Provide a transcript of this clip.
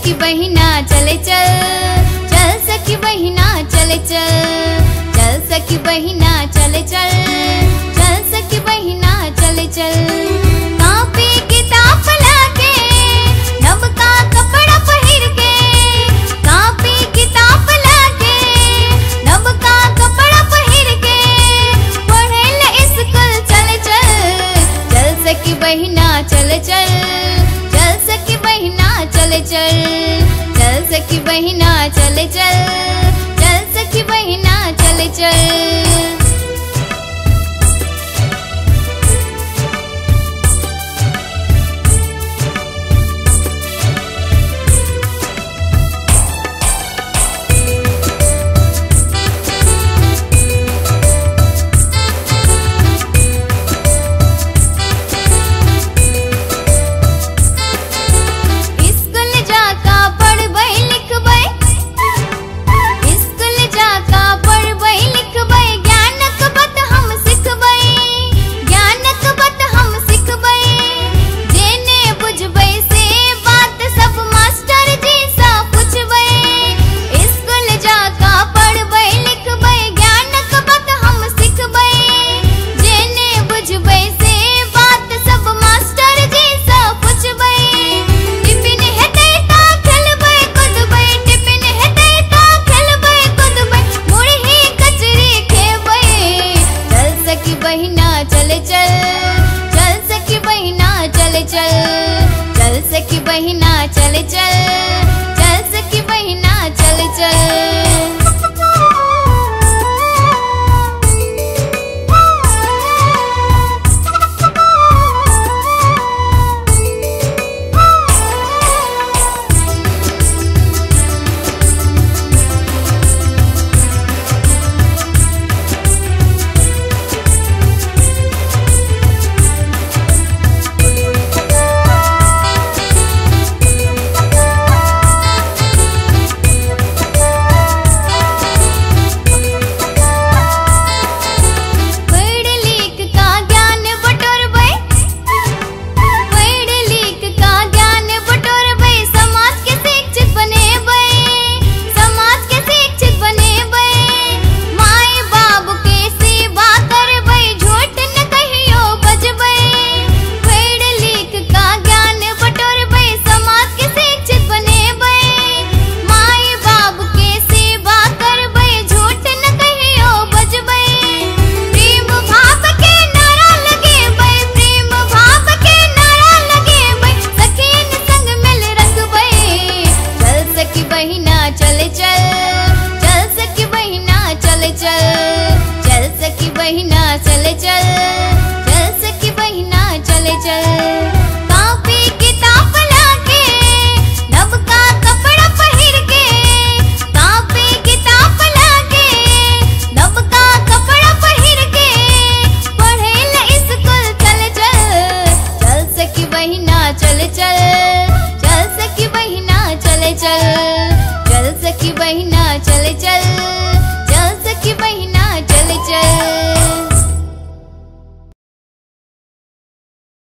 सखी बहिना चले चल, चल सखी बहिना चले चल, चल सखी बहिना चले चल, चल सखी बहिना चले चल। कॉपी किताब लाके नवका कपड़ा पहिर के, कॉपी किताब लाके नवका कपड़ा पहिर के, पढ़े ले स्कूल चले चल, चल सखी बहिना चले चल, चल सखी बहिना चले चल, चल सखी बहिना चले चल, चल सखी बहिना चले चल। चले चल, चल सखी बहिना चले चल, चल सखी बहिना चले चल, चल सखी बहिना चले चल। चले चल, चल सखी बहिना चले चल, चल सखी बहिना चले चल, चल सखी बहिना चले चल। कॉपी किताब लाके नवका कपड़ा पहिर के, कॉपी किताब लाके नवका कपड़ा पहिर के, पढ़े ले स्कूल चले चल, चल सखी बहिना चले चल, चल सखी बहिना चले चल।